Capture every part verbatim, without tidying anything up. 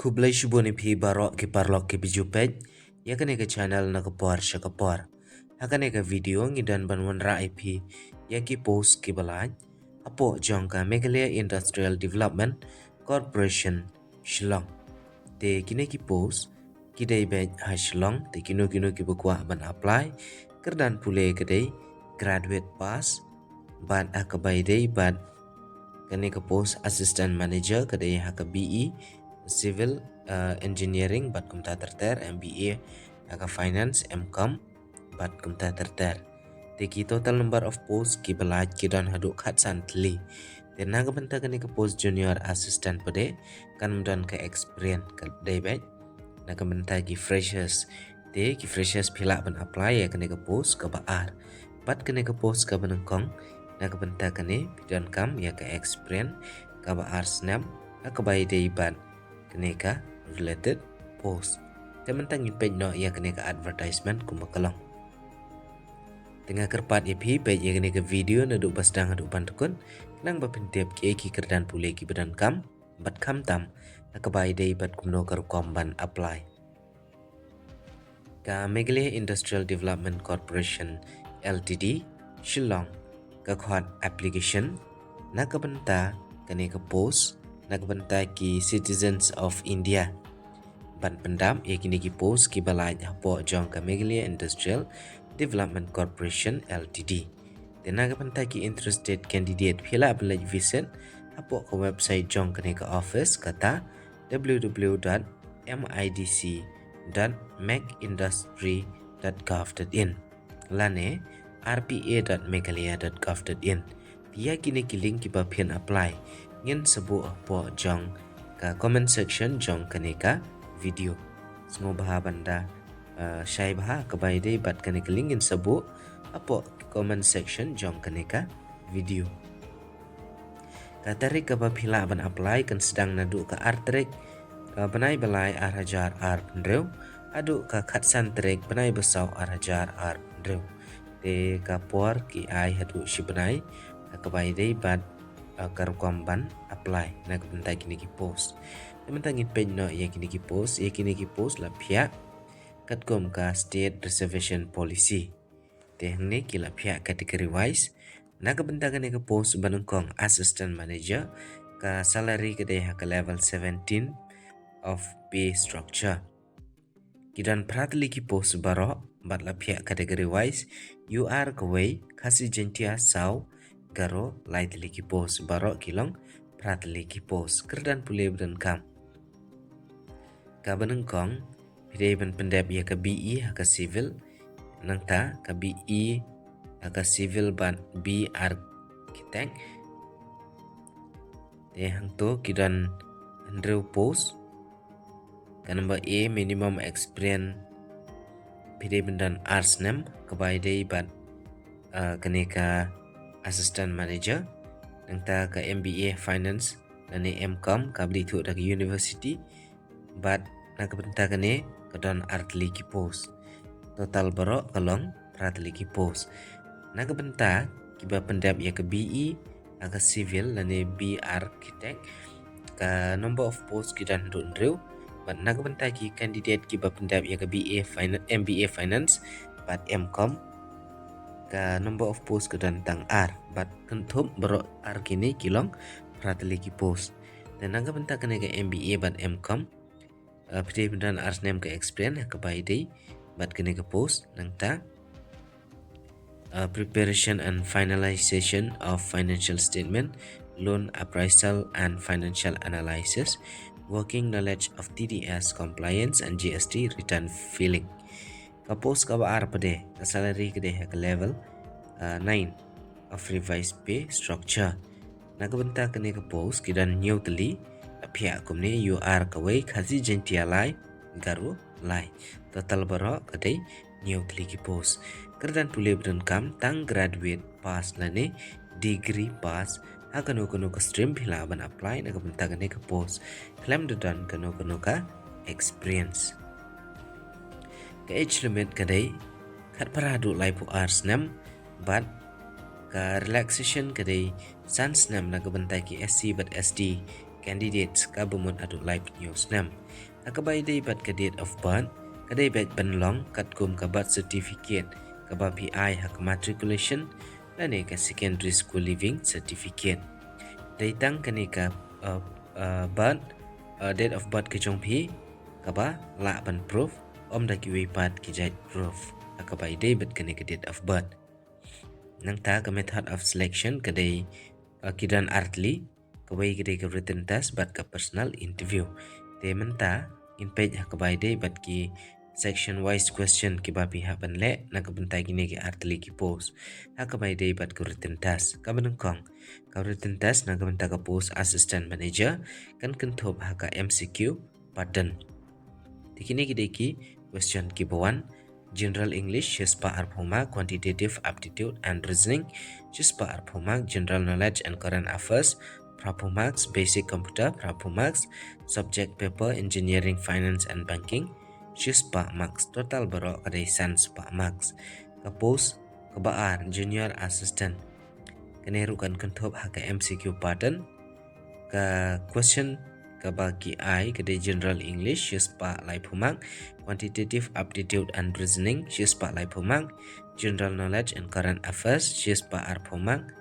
Khublei shibun ïa phi baroh ki paralok kiba ju peit ïa kane ka channel na ka por sha ka por. Ha kane ka video ngi don ban wanrah ïa phi ïa ki post kiba lait hapoh jong ka Meghalaya Industrial Development Corporation, Shillong. Te kine ki post ki dei beit ha Shillong, te kino kino kiba kwah ban apply, kyrdan pule ka dei graduate pass, bad ha kaba ïadei bad kane ka post assistant manager ka dei ha ka B E civil, uh, engineering bad kumta ter ter, M B A ha ka finance, M Com bad kumta ter ter. Te ki total number of post kiba lait ki don haduh khatsan tylli. Te na ka bynta kane ka post junior assistant pat de kan ym don ka experience, ka dei beit na ka bynta ki freshers. Te ki freshers phi lah ban apply ïa kane ka post kaba ar. Bad kane ka post kaba nyngkong, na ka bynta kane phi donkam ïa ka experience kaba ar snem ha kaba ïadei bad kane ka related post. Te mynta ngin peit noh ïa kane ka advertisement kumba ka long. Te nga kyrpad ïa phi peit ïa kane ka video naduh ba sdang haduh ban kut, khnang ba phin tip kiei ki kyrdan pule kiba donkam bad khamtam ha kaba ïadei bad kumno ka rukom ban apply. Ka Meghalaya Industrial Development Corporation L T D, Shillong, ka khot application na ka bynta kane ka post na ka bynta ki citizens of India ban pyndap ïa kine ki post kiba lait hapoh jong ka Meghalaya Industrial Development Corporation L T D. Te na ka bynta ki interested candidate phi lah ban leit visit hapoh ka website jong kane ka office, kata W W W dot M I D C dot mec industry dot gov dot in lane R P A dot meghalaya dot gov dot in. Ïa kine ki link kiba phin apply ngin sa buh hapoh jong ka comment section jong kane ka video. Sngewbha ban da, uh, shai bha ha kaba ïadei bad kane ka link ngin sa buh hapoh comment section jong kane ka video. Ka tarik kaba phi lah ban apply kan sdang naduh ka ar tarik, uh, bnai ba lai ar hajar arphew hynriew haduh ka khatsan tarik bnai ba saw ar hajar arphew hynriew. Te ka por ki ai haduh shi bnai ha kaba ïadei bad, uh, ka rukom ban apply na ka bynta kine ki post. Te mynta ngin peit noh ïa kine ki post, ïa kine ki post la phiah katkum ka state reservation policy. Te hangne ki la phiah category wise. Na ka bynta kane ka post ba nyngkong assistant manager, ka salary ka dei ha ka level seventeen of pay structure. Ki don phra tylli ki post baroh bad la phiah category wise, U R kawei, Khasi Jaintia saw, Garo lai tylli ki post, baroh ki long phra tylli ki post. Kyrdan pule ba donkam. Kaba nyngkong phi dei ban pyndep ïa ka B E ha ka civil, nangta ka B E ha ka civil bad B Architect. Te hangto ki don hynriew post. Ka number A, minimum experience phi dei ban don ar snem, kaba ïadei bad, uh, kane ka assistant manager. Nangta ka M B A finance lane M Com kaba la ïathuh da ka university. Bad na ka bynta kane ka don ar tylli ki post. Total baroh ka long phra tylli ki post. Na ka bynta kiba pyndep ïa ka B E ha ka civil lane B Architect, ka number of post ki don hynriew hynriew. Bad na ka bynta ki candidate kiba pyndep ïa ka B A Finan-, M B A finance bad M Com, ka number of post ka don tang ar. Bad kynthup baroh ar kine ki long phra tylli ki post. Te na ka bynta kane ka M B A bad M Com, uh, phi dei ban don ar snem ka experience ha kaba ïadei bad kane ka post. Nangta, uh, preparation and finalization of financial statement, loan appraisal and financial analysis, working knowledge of T D S compliance and G S T return filing. Ka post kaba ar pat de, ka salary ka dei ha ka level, uh, nine of revised pay structure. Na ka bynta kane ka post ki don hynñiew tylli, la phiah kumne, U R kawei, Khasi Jaintia lai, Garo lai. Total baroh ka dei hynñiew tylli ki post. Kyrdan pule ba donkam tang graduate pass lane degree pass ha kano kano ka stream phi lah ban apply na ka bynta kane ka post. Khlem da don kano kano ka experience. Ka age limit ka dei khatphra haduh laiphew ar snem, bad ka relaxation ka dei san snem na ka bynta ki S C bad S T, candidates kaba mut haduh laiphew snem. Ha kaba ïadei bad ka date of birth, ka dei beit ban long katkum ka birth certificate kaba phi ai ha ka matriculation lane ka secondary school leaving certificate. Dei tang kane ka, uh, uh, birth, uh, date of birth ka jong phi kaba lah ban proof, ym da kiwei pat ki jait proof ha kaba ïadei bad kane ka date of birth. Nangta ka method of selection ka dei, uh, ki don artylli, kawei ka dei ka written test bad ka personal interview. Te mynta ngin peit ha kaba ïadei bad ki section wise question kiba phi hap ban leh na ka bynta kine ki artylli ki post ha kaba ïadei bad ka written test. Kaba nyngkong, ka written test na ka bynta ka post assistant manager kan kynthup ha ka M C Q pattern. Te kine ki dei ki question kiba wan: General English shispah arphew mark, Quantitative Aptitude and Reasoning shispah arphew mark, General Knowledge and Current Affairs phraphew marks, Basic Computer phraphew marks, Subject Paper Engineering, Finance and Banking shispah marks. Total baroh ka dei sanspah marks. Ka post kaba ar, Junior Assistant, kane ruh kan kynthup ha ka M C Q pattern. Ka question kaba ki ai ka dei General English shispah laiphew mark, Quantitative Aptitude and Reasoning shispah laiphew mark, General Knowledge and Current Affairs shispah arphew mark,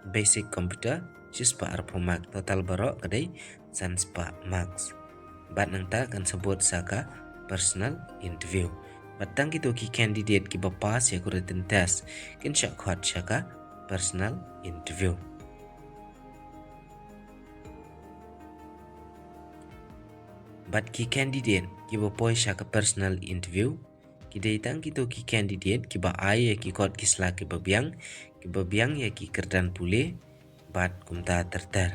Basic Computer shispah arphew mark. Total baroh ka dei sanspah marks. Bad nangta kan sa bud sa ka personal interview. Bad tang kito ki candidate kiba pass ïa ka written test kin shah khot sha ka personal interview. Bad ki candidate kiba poi sha ka personal interview ki dei tang kito ki candidate kiba ai ïa ki kot ki sla kiba biang, kiba biang ïa ki kyrdan pule bad kumta ter ter.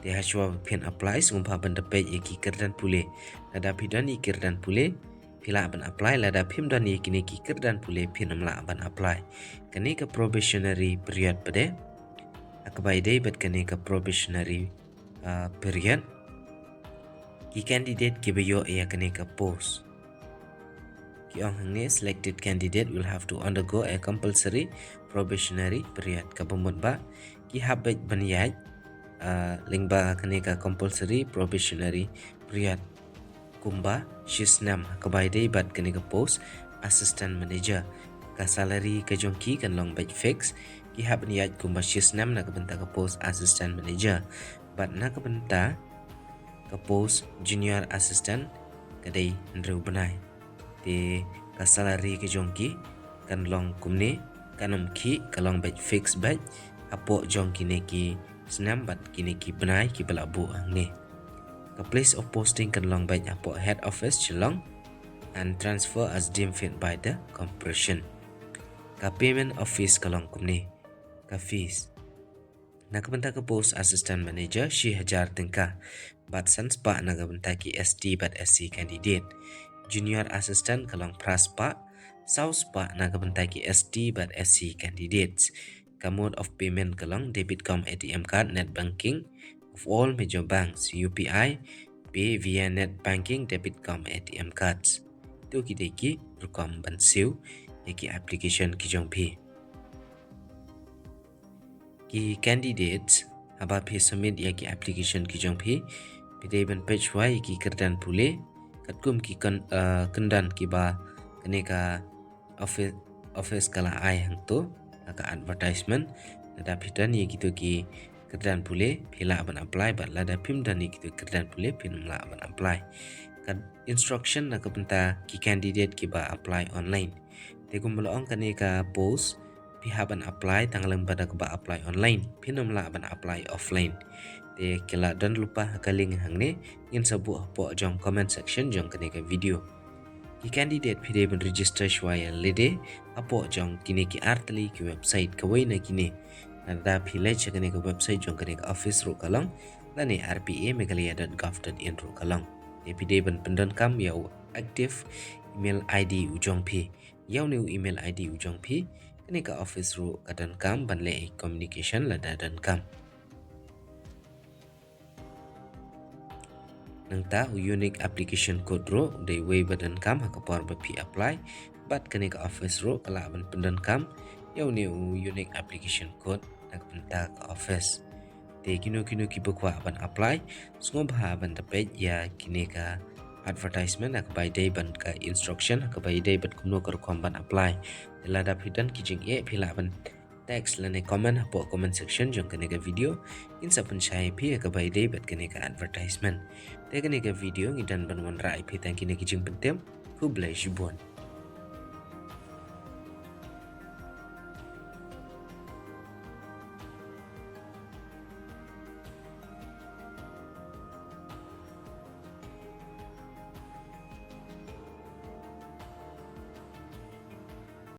Te hashwa ba phin apply sngewbha ban da peit ïa ki kyrdan pule. Lada phi don ïa ki kyrdan pule phi lah ban apply, lada phim don ïa kine ki kyrdan pule phin ym lah ban apply. Kane ka probationary period pat de, ha kaba ïadei bad kane ka probationary, uh, period, ki candidate kiba ïoh ïa kane ka post, ki ong hangne: selected candidate will have to undergo a compulsory probationary period. Kaba mut ba ki hap beit ban ïaid, uh, lyngba kane ka compulsory probationary period kumba shisnem ha kaba ïadei bad kane ka post assistant manager. Ka salary ka jong ki kan long beit fix. Ki hap ban ïaid kumba shisnem na ka bynta ka post assistant manager. Bad na ka bynta ka post junior assistant ka dei hynriew bnai. Te ka salary ka jong ki kan long kumne, kan ym khih, ka long beit fix beit hapoh jong kine ki snem bad kine ki bnai kiba la buh hangne. Ka place of posting kan long beit hapoh head office Shillong and transfer as deemed fit by the corporation. Ka payment of fees ka long kumne. Ka fees na ka bynta ka post assistant manager shi hajar tyngka bad sanspah na ka bynta ki S T bad S C candidate. Junior assistant ka long phraspah, sawspah na ka bynta ki S T bad S C candidates. Ka mode of payment ka long debit cum A T M card, net banking of all major banks, U P I, pay via net banking, debit cum A T M cards. To ki dei ki rukom ban siew ïa ki application ki jong phi. Ki candidates, haba phi submit ïa ki application ki jong phi, phi dei ban peit shwa ïa ki kyrdan pule katkum ki kyn-, eh, kyndon kiba kane ka office, office ka la ai hangto ha ka advertisement. Lada phi don ïa kito ki kyrdan pule phi lah ban apply, bad lada phim don ïa kito ki kyrdan pule phin ym lah ban apply. Ka instruction na ka bynta ki candidate kiba apply online. Te kumba la ong, kane ka post phi hap ban apply tang lyngba da kaba apply online, phin ym lah ban apply offline. Te ki la don lypa ha ka link hangne, ngin sa buh hapoh jong comment section jong kane ka video. Ki candidate phi dei ban register shwa ïa lade hapoh jong kine ki artylli ki website, kawei na kine. Lada phi leit sha kane ka website jong kane ka office ruh ka long, lane R P A meghalaya dot gov dot in ruh ka long. Te phi dei ban pyndonkam ïa u active email I D u jong phi. Ïa une u email I D u jong phi, kane ka office ruh ka donkam ban leh ïa communication lada donkam. Nangta u unique application code ruh u dei uwei ba donkam ha ka por ba phi apply, bad kane ka office ruh ka lah ban pyndonkam ïa une u unique application code na ka bynta ka office. Te kino kino kiba kwah ban apply, sngewbha ban da peit ïa kine ka advertisement ha kaba ïadei bad ka instruction ha kaba ïadei bad kumno ka rukom ban apply. Te lada phi don ki jingeh, phi lah ban text lane comment hapoh comment section jong kane ka video. Ngin sa pynshai ïa phi ha kaba ïadei bad kane ka advertisement. Te kane ka video ngi dang ban wanrah ïa phi tang kine ki jingpyntip. Khublei shibun.